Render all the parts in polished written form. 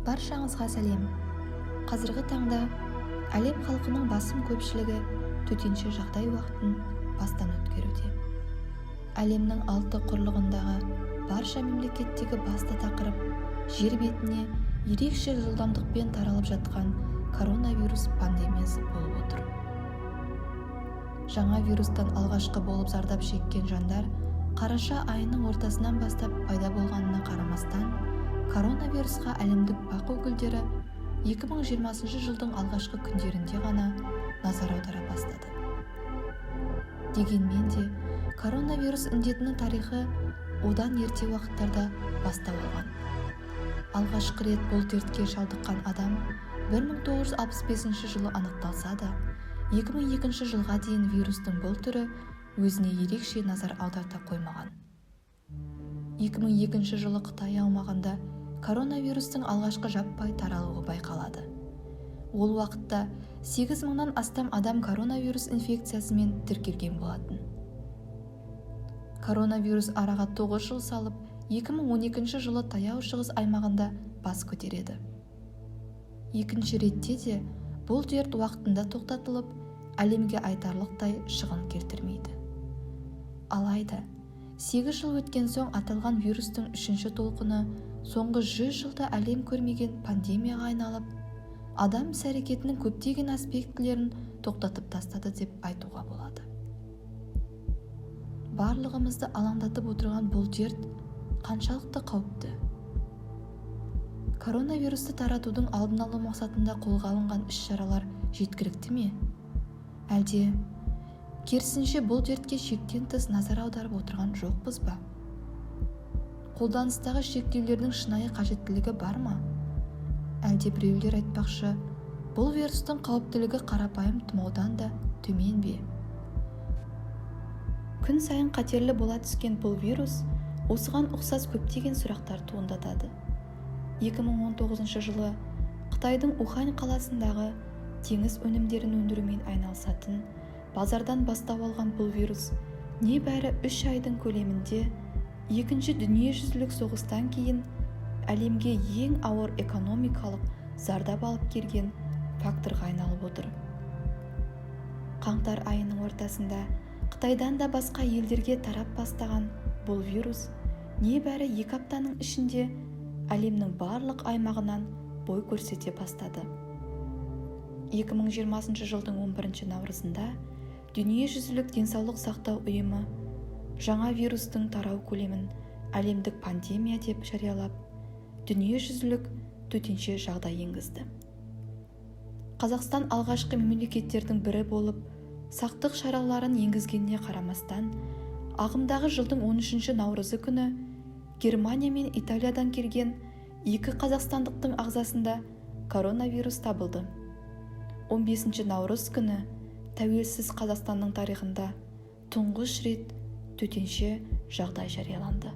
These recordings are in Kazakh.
Баршаңызға сәлем! Қазіргі таңда әлем халқының басым көпшілігі төтенше жағдай уақытын бастан өткеруде. Әлемнің алты құрлығындағы барша мемлекеттегі басты тақырып жер бетіне ерекше жылдамдықпен таралып жатқан коронавирус пандемиясы болып отыр. Жаңа вирустан алғашқы болып зардап шеккен жандар қараша айының ортасынан бастап пайда болғанына қарамастан, коронавирусқа әлемдік БАҚ өкілдері 2020 жылдың алғашқы күндерінде ғана назар аудара бастады. Дегенмен де, коронавирус індетінің тарихы одан ерте уақыттарда бастау алған. Алғашқы рет бұл дертке шалдыққан адам 1965 жылы анықталса да, 2002 жылға дейін вирустың бұл түрі өзіне ерекше назар аударта қоймаған. 2002 жылы Қытай аумағында коронавирустың алғашқы жаппай таралуы байқалады. Ол уақытта 8 мыңнан астам адам коронавирус инфекциясымен тіркелген болатын. Коронавирус араға 9 жыл салып, 2012 жылы Таяу Шығыс аймағында бас көтереді. Екінші ретте де бұл дерт уақытында тоқтатылып, әлемге айтарлықтай шығын келтірмейді. Алайда 8 жыл өткен соң аталған вирустың үшінші толқыны соңғы 100 жылда әлем көрмеген пандемияға айналып, адам іс-әрекетінің көптеген аспектілерін тоқтатып тастады деп айтуға болады. Барлығымызды алаңдатып отырған бұл дерт қаншалықты қауіпті? Коронавирусты таратудың алдын алу мақсатында қолға алынған іс-шаралар жеткілікті ме? Әлде керісінше, бұл дертке шектен тыс назар аударып отырған жоқпыз ба? Қолданыстағы шектеулердің шынайы қажеттілігі бар ма? Әлде біреулер айтпақшы, бұл вирустың қауіптілігі қарапайым тұмаудан да төмен бе? Күн сайын қатерлі бола түскен бұл вирус осыған ұқсас көптеген сұрақтар туындатады. 2019 жылы Қытайдың Ухань қаласындағы теңіз өнімдерін өндірумен айналысатын базардан бастау алған бұл вирус небәрі 3 айдың көлемінде Екінші дүниежүзілік соғыстан кейін әлемге ең ауыр экономикалық зардап алып келген факторға айналып отыр. Қаңтар айының ортасында Қытайдан да басқа елдерге тарап бастаған бұл вирус небәрі 2 аптаның ішінде әлемнің барлық аймағынан бой көрсете бастады. 2020 жылдың 11 наурызында Дүниежүзілік денсаулық сақтау ұйымы жаңа вирустың тарау көлемін әлемдік пандемия деп жариялап, дүниежүзілік төтенше жағдай енгізді. Қазақстан алғашқы мемлекеттердің бірі болып сақтық шараларын енгізгеніне қарамастан, ағымдағы жылдың 13 наурызы күні Германия мен Италиядан келген екі қазақстандықтың ағзасында коронавирус табылды. 15 наурыз күні тәуелсіз Қазақстанның тарихында тұңғыш рет төтенше жағдай жарияланды.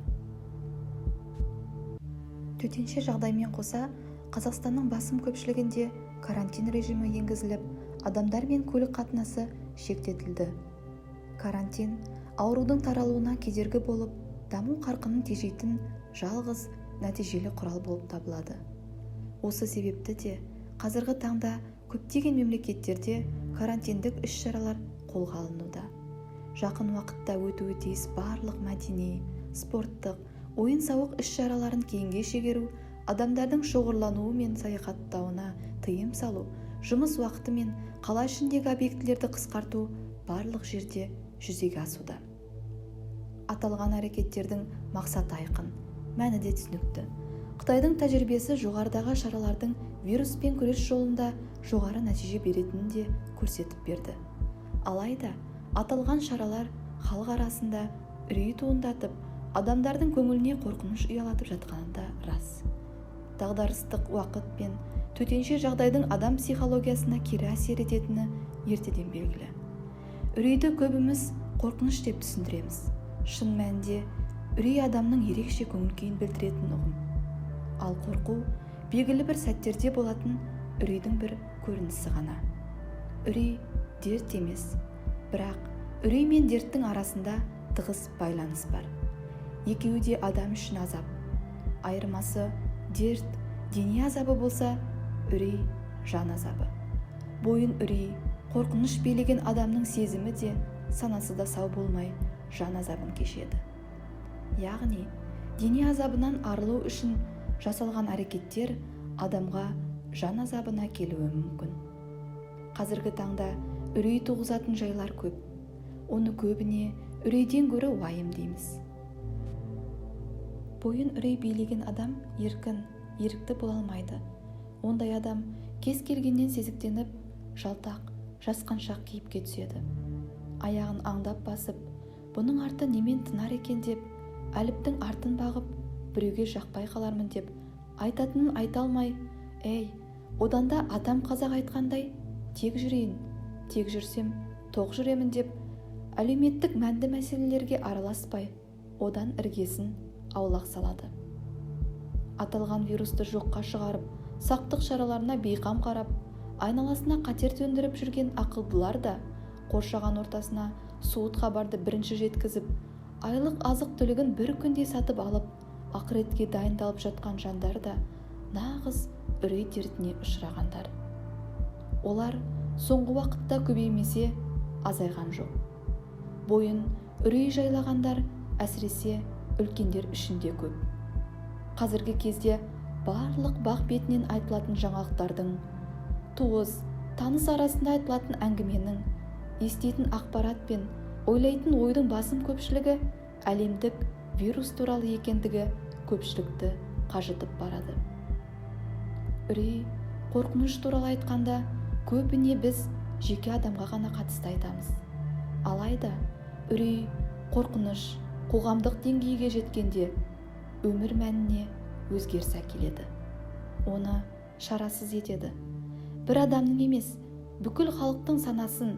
Төтенше жағдаймен қоса Қазақстанның басым көпшілігінде карантин режимі енгізіліп, адамдар мен көлік қатынасы шектетілді. Карантин аурудың таралуына кедергі болып, даму қарқынын тежейтін жалғыз нәтижелі құрал болып табылады. Осы себепті де қазіргі таңда көптеген мемлекеттерде карантиндік іс-шаралар қолға алынуда. Жақын уақытта өтуі тиіс барлық мәдени, спорттық, ойын-сауық іс-шараларын кейінге шегеру, адамдардың шоғырлануы мен саяхаттауына тыйым салу, жұмыс уақыты мен қала ішіндегі объектілерді қысқарту барлық жерде жүзеге асуда. Аталған әрекеттердің мақсаты айқын, мәні де түсінікті. Қытайдың тәжірибесі жоғарыдағы шаралардың вируспен күрес жолында жоғары нәтиже беретінін де көрсетіп берді. Алайда аталған шаралар халық арасында үрей туындатып, адамдардың көңіліне қорқыныш ұялатып жатқаны да рас. Дағдарыстық уақыт пен төтенше жағдайдың адам психологиясына кері әсер ететіні ертеден белгілі. Үрейді көбіміз қорқыныш деп түсіндіреміз. Шын мәнінде үрей адамның ерекше көңіл күйін білдіретін ұғым. Ал қорқу белгілі бір сәттерде болатын үрейдің бір көрінісі ғана. Үрей дерт емес, бірақ үрей мен дерттің арасында тығыз байланыс бар. Екеуі де адам үшін азап. Айырмасы, дерт дене азабы болса, үрей жан азабы. Бойын үрей, қорқыныш билеген адамның сезімі де, санасы да сау болмай, жан азабын кешеді. Яғни, дене азабынан арылу үшін жасалған әрекеттер адамға жан азабына келуі мүмкін. Қазіргі таңда үрей туғызатын жайлар көп. Оны көбіне үрейден гөрі уайым дейміз. Бойын үрей билеген адам еркін, ерікті бола алмайды. Ондай адам кез келгеннен сезіктеніп, жалтақ, жасқаншақ кейіпке түседі. Аяғын аңдап басып, бұның арты немен тынар екен деп, әліптің артын бағып, біреуге жақпай қалармын деп, айтатынын айта алмай, әй, одан да атам қазақ айтқандай, тек жүрейін, тек жүрсем, тоқ жүремін деп, әлеуметтік мәнді мәселелерге араласпай, одан іргесін аулақ салады. Аталған вирусты жоққа шығарып, сақтық шараларына бейқам қарап, айналасына қатер төндіріп жүрген ақылдылар да, қоршаған ортасына суыт хабарды бірінші жеткізіп, айлық азық-түлігін бір күнде сатып алып, ақыретке дайындалып жатқан жандар да нағыз үрей дертіне ұшырағандар. Олар соңғы уақытта көбеймесе, азайған жоқ. Бойын үрей жайлағандар әсіресе үлкендер ішінде көп. Қазіргі кезде барлық бақ бетінен айтылатын жаңалықтардың, туыс, таныс арасында айтылатын әңгіменің, еститін ақпарат пен ойлайтын ойдың басым көпшілігі әлемдік вирус туралы екендігі көпшілікті қажытып барады. Үрей, қорқыныш туралы айтқанда көбіне біз жеке адамға ғана қатысты айтамыз. Алайда үрей, қорқыныш қоғамдық деңгейге жеткенде өмір мәніне өзгеріс әкеледі. Оны шарасыз етеді. Бір адамның емес, бүкіл халықтың санасын,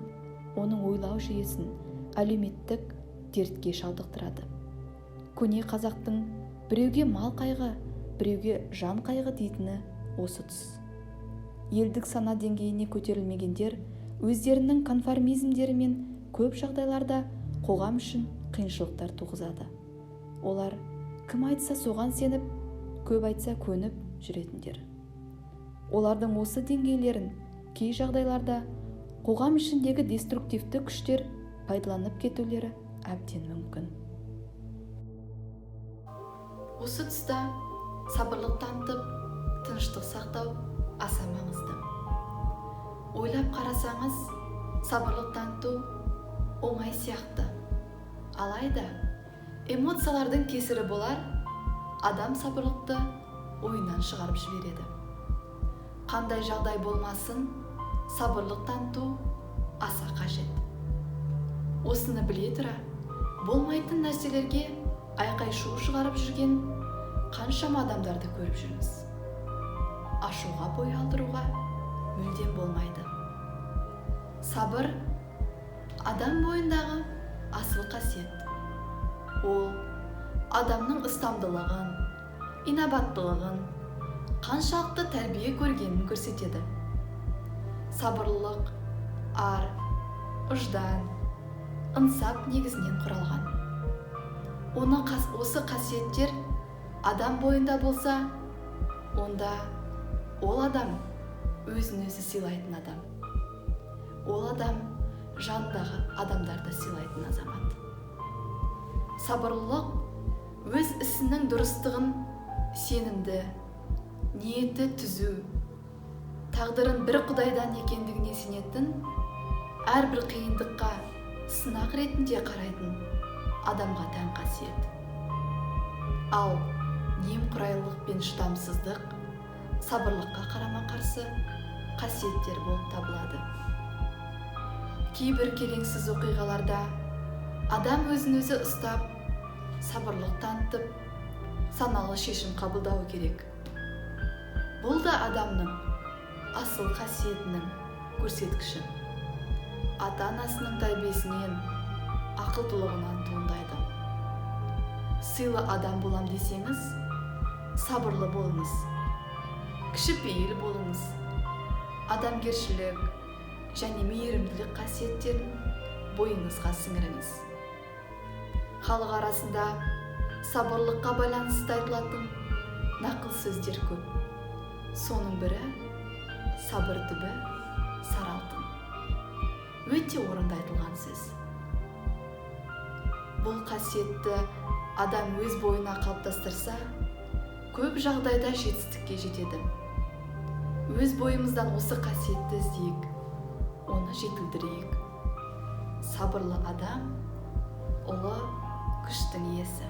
оның ойлау жүйесін әлеуметтік дертке шалдықтырады. Көне қазақтың біреуге мал қайғы, біреуге жан қайғы дейтіні осы тұс. Елдік сана деңгейіне көтерілмегендер өздерінің конформизмдерімен көп жағдайларда қоғам үшін қиыншылықтар туғызады. Олар кім айтса соған сеніп, көп айтса көніп жүретіндер. Олардың осы деңгейлерін кей жағдайларда қоғам ішіндегі деструктивті күштер пайдаланып кетулері әбден мүмкін. Осы тұста сабырлық танытып, тыныштық сақтау аса маңызды. Ойлап қарасаңыз, сабырлық таныту оңай сияқты. Алайда эмоциялардың кесірі болар, адам сабырлықты ойынан шығарып жібереді. Қандай жағдай болмасын, сабырлық таныту аса қажет. Осыны біле тұра, болмайтын нәрселерге айқай-шу шығарып жүрген қаншама адамдарды көріп жүрміз. Ашуға бой алдыруға мүлдем болмайды. Сабыр адам бойындағы асыл қасиет. Ол адамның ұстамдылығын, инабаттылығын, қаншалықты тәрбие көргенін көрсетеді. Сабырлылық ар, ұждан, ынсап негізінен құралған. Оны осы қасиеттер адам бойында болса, онда ол адам өзін өзі сыйлайтын адам. Ол адам жанындағы адамдарды сыйлайтын азамат. Сабырлылық өз ісінің дұрыстығын сенімді, ниеті түзу, тағдырын бір Құдайдан екендігіне сенетін, әрбір қиындыққа сынақ ретінде қарайтын адамға тән қасиет. Ал немқұрайлық пен шыдамсыздық сабырлыққа қарама-қарсы қасиеттер болып табылады. Кейбір келеңсіз оқиғаларда адам өзін өзі ұстап, сабырлық танытып, саналы шешім қабылдауы керек. Бұл да адамның асыл қасиетінің көрсеткіші. Ата-анасының тәрбиесінен, ақылдылығынан туындайды. Сыйлы адам болам десеңіз, сабырлы болыңыз, кішіпейіл болыңыз, адамгершілік және мейірімділік қасиеттерін бойыңызға сіңіріңіз. Халық арасында сабырлыққа байланысты айтылатын нақыл сөздер көп. Соның бірі сабыр түбі сары алтын. Өте орынды айтылған сөз. Бұл қасиетті адам өз бойына қалыптастырса, көп жағдайда жетістікке жетеді. Өз бойымыздан осы қасиетті іздейік, оны жетілдірейік. Сабырлы адам ұлы күштің иесі.